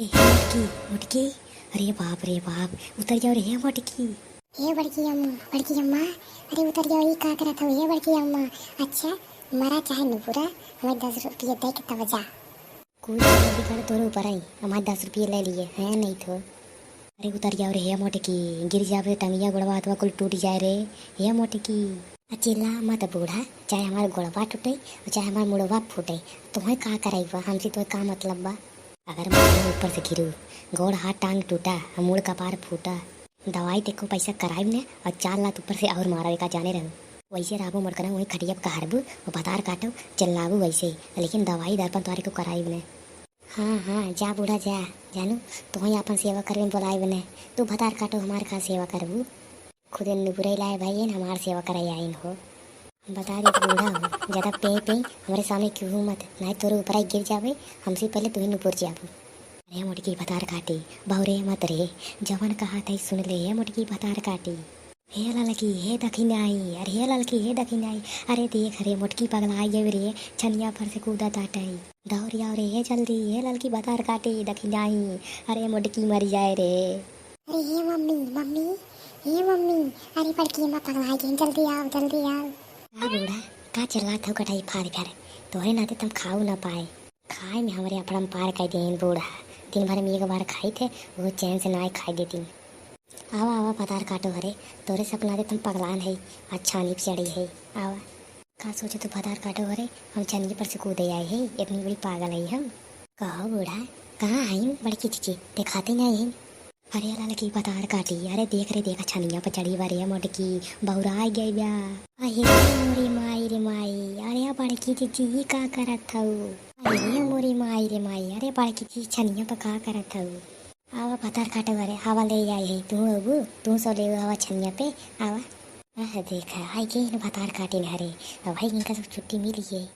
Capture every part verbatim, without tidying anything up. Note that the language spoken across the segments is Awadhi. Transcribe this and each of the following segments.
ए, हे मोटकी, मोटकी, अरे बाप रे बाप, उतर जाओ रे, हे मोटकी। हे बड़की अम्मा, बड़की अम्मा, अरे उतर जाओ, ई का करत हौ, हे बड़की अम्मा। अच्छा, मरा चाहे नुपुरा, हमें दस रुपये दे के तब जा। कुछ भी कर, तोरे ऊपर आई, हमारे दस रुपये ले लिए हैं, नहीं तो। अरे उतर जाओ रे, हे मोटकी, गिर जाबे टंगिया गोड़वा हाथवा कुल टूट जाए रे, हे मोटकी। आ चिल्ला मत बूढ़ा, चाहे हमार गोड़वा टूटे और चाहे हमार मुड़वा फूटे, तुम्हें का कराई बा, हमसे तुम्हें का मतलब बा? अगर मारे ऊपर से गिरू, गोड़ हाथ टांग टूटा, मुड़ कपार फूटा, दवाई ते को पैसा कराइब ने और चार लात ऊपर से और मारब, का जाने रहू। वैसे रहबो मोटकना, वही खटिया पे कहरबू और भतार काटो, चिल्लाबू वैसे, लेकिन दवाई दर्पण तोहरे को कराइब ने। हाँ, हाँ, जा बूढ़ा जा, जानू, तोहई आपन सेवा करबे बोलाइब ने, तू भतार काटो हमार का सेवा करबू? खुदे नुपुरे लाए भाई, हमार सेवा कराई आइन हो। बता दे बूढ़ा हो, ज्यादा पे पे हमरे सामने क्यों मत, नहीं तोरे ऊपर आई गिर जाबे, हमसे पहले तू ही नुपुर जाबू। अरे मोटकी भतार काटी, बहुरे मत रे, जवन कहा था सुन ले, हे मोटकी भतार काटी। हे ललकी, हे दखिनाई, अरे हे ललकी, हे दखिनाई, अरे देख रे मोटकी पगलाई गई रे, छनिया पर से कूदा ताटई। दौड़ आओ रे, हे जल्दी, हे ललकी भतार काटी, दखिनाई, अरे मोटकी मर जाए रे। अरे हे मम्मी, मम्मी, हे मम्मी, अरे बड़की अम्मा पगलाई गई, जल्दी आओ, जल्दी आओ। का बूढ़ा, का चिल्लात हो कटाई फाड़ कर, तोहरे नाते तुम खाऊ ना पाए। खाए में हमरे अफड़म पार कर देन बूढ़ा, दिन भर में एक बार खाई थे, वो चैन से ना खाई देती। आवा, आवा, भतार काटो हरे, तोरे सब नाते तुम पगलान है, अच्छा नीप चढ़ी है, आवा। का सोचे तू भतार काटो हरे, हम छनिए पर से कूदे आए है, इतनी बड़ी पागल है हम। कहो बूढ़ा, कहाँ है बड़की चीची, दिखाते नहीं है। अरे ललकी भतार काटी, अरे देख रे देख, छनिया पर चढ़ी बा रे मोटकी, बौराई गई बा। अरे मोरी माई रे माई, अरे बड़की चीची ई का करत हऊ? अरे मोरी माई रे माई, अरे बड़की चीची छनिया पर का करत हऊ? आवा भतार काटे बारे, हवा ले आई है, तू अबू, तू सो ले हवा छनिया पे, आवा। आह देखा, आई के इन भतार काटे न हरे, अब भाई इनका सब छुट्टी मिली है।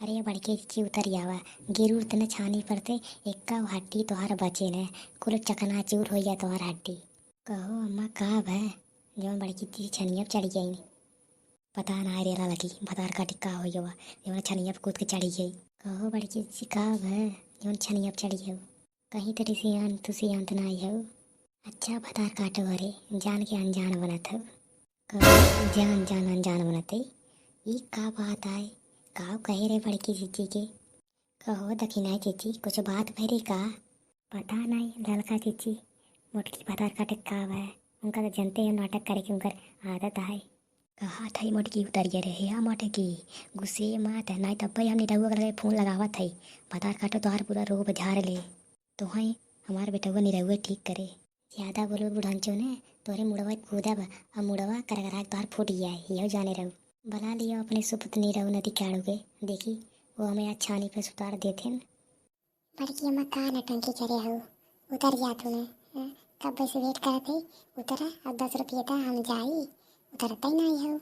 अरे बड़की चीची उतर आवा, गिरूर तने छानी पर ते, एक्का हड्डी तोहार बचे न, कुल चकनाचूर हो गया तोहार हड्डी। कहो अम्मा का भय, जौन बड़की चीची छनिया पे चढ़ गई? पता ना रे ललकी, भतार काटी का हो गया, जौन छनिया पे कूद के चढ़ गई। कहो बड़की चीची का भय, जौन छनिया पे चढ़ गई? कहीं तेरी सियान, तू सियान त नाई हऊ। अच्छा भतार काटो हरे, जान के अनजान बनत हऊ। कहो जान जान अनजान बनत है, ई का बात आए? काव कहे रे बड़की चीची के? कहो दखिनाई चीची, कुछ बात भरी का? पता नहीं ललका चीची, मोटकी भतार काटे का है, उनका तो जनते हैं नाटक करे के उनकर आदत है। कहा था मोटकी उतर गए रहे, हाँ मोटकी, गुस्से मत, नहीं तब भाई हम निरहुआ के लगे फोन लगावत है, भतार काटो तोहार पूरा रोब झाड़ ले। तोहई हमार बेटवा निरहुए ठीक करे। ज्यादा बोलबे बुढ़ांचो ने, तोरे मुड़वा कूदब, अब मुड़वा करकरा के तोहार फूट जाए, यहो जाने रहू। बुला लियो अपने सुपुत निरहु नदी काढ़ू के, देखी, वो हमें आज छानी पे सुतार देथिन। बड़की अम्मा का नटंकी करे हऊ, उतर जा तू ने, हाँ? कब से वेट करत है, उतरा, अब दस रुपये दा, हम जाई, उतरत ही नहीं हऊ।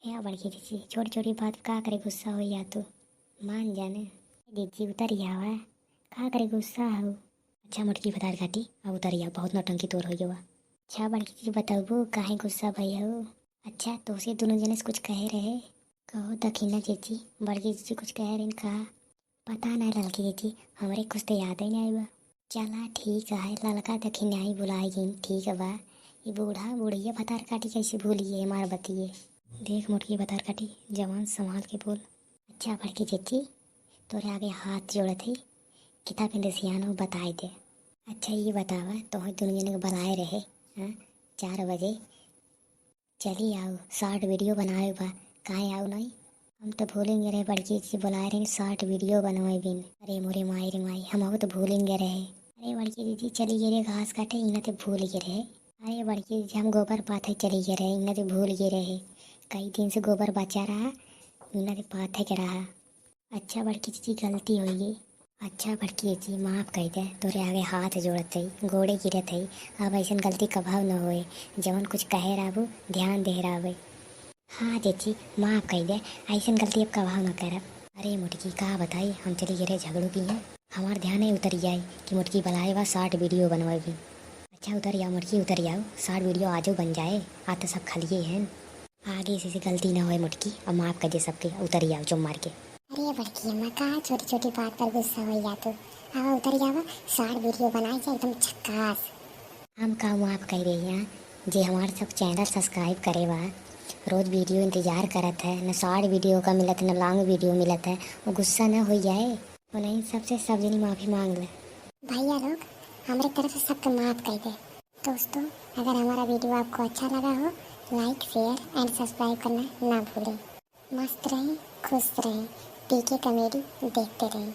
ए बड़की जीजी, छोटी छोटी बात का करे गुस्सा हो या तू, मान जाने। जीजी उतर आवा, का करे गुस्सा हऊ? अच्छा मोटकी भतार काटी, अब उतर आवा, बहुत नौटंकी तोर हो गया। अच्छा बड़की जीजी, बतबू काहे गुस्सा भई हऊ? अच्छा तोसे दोनों जने से कुछ कहे रहे? कहो दखिना जीजी, बड़की जीजी कुछ कहे रहे का? पता नहीं ललकी जीजी, हमरे कुछ तो याद ही नहीं बा। चला ठीक है, ललका दखिनाई बुलाई गई, ठीक बा। ये बूढ़ा बुढ़िया भतार काटी कैसे भूलिए हमार बतिये। देख मोटकी भतार काटी, जवान संभाल के बोल। अच्छा बड़की जीजी, तोरे आगे हाथ जोड़त है, किताब में दसियानो बताए दे। अच्छा ये बतावा, तोहई दोनों जने के बुलाए रहे, हाँ, चार बजे चली आऊ, short video बनावे बा, काहे आऊ नहीं? हम तो भूलेंगे रहे, बड़की जीजी बुलाए रहे short video बनवाए बिन। अरे मोरे माई रे माई, हम तो भूलेंगे रहे। अरे बड़की जीजी चली गए रहे घास काटे, इन्हें तो भूल गए रहे। अरे बड़की जीजी हम गोबर पाथे चली गए रहे, इन्हें तो भूल गए रहे। कई दिन से गोबर बचा रहा, इन्हें तो पाथे के रहा। अच्छा बड़की जीजी गलती हो गई। अच्छा बड़की जीजी माफ कर दे, तोरे आगे हाथ जोड़त है, गोड़े गिरत है, अब ऐसन गलती कभाव न होए, जवन कुछ कहे रहबू ध्यान दे रहबे। हाँ जीजी माफ कर दे, ऐसन गलती अब कभाव न करब। अरे मोटकी का बताई, हम चली गए रहे झगड़ू की हैं, हमार ध्यान है उतर जाए कि मोटकी बुलाए बा short video बनवाए भी। अच्छा उतर जाओ मोटकी उतर जाओ, short video आजो बन जाए, आज तो सब खालिए हैं। आगे से, से गलती ना होए मोटकी, अब माफ कर दे सबके, उतर जाओ चुप मार के। अरे बड़की अम्मा का छोटी छोटी बात पर गुस्सा हो जा तू, आवा उतरी आवा, short video बनाई जाए एकदम झक्कास। हम का माफ कह रही हैं, जे हमार सब channel subscribe करे बा, रोज video इंतजार करत है, न short video का मिलत है, न long video मिलत है, वो गुस्सा न हो जाए। उन्हीं सबसे सब जनी माफी मांग ले। भैया लोग, हमरे तरफ से सबके माफ कर दे। दोस्तों, अगर हमारा video आपको अच्छा लगा हो, like, share and subscribe करना ना भूलें। मस्त रहें, खुश रहें, पीके comedy देखते रहें।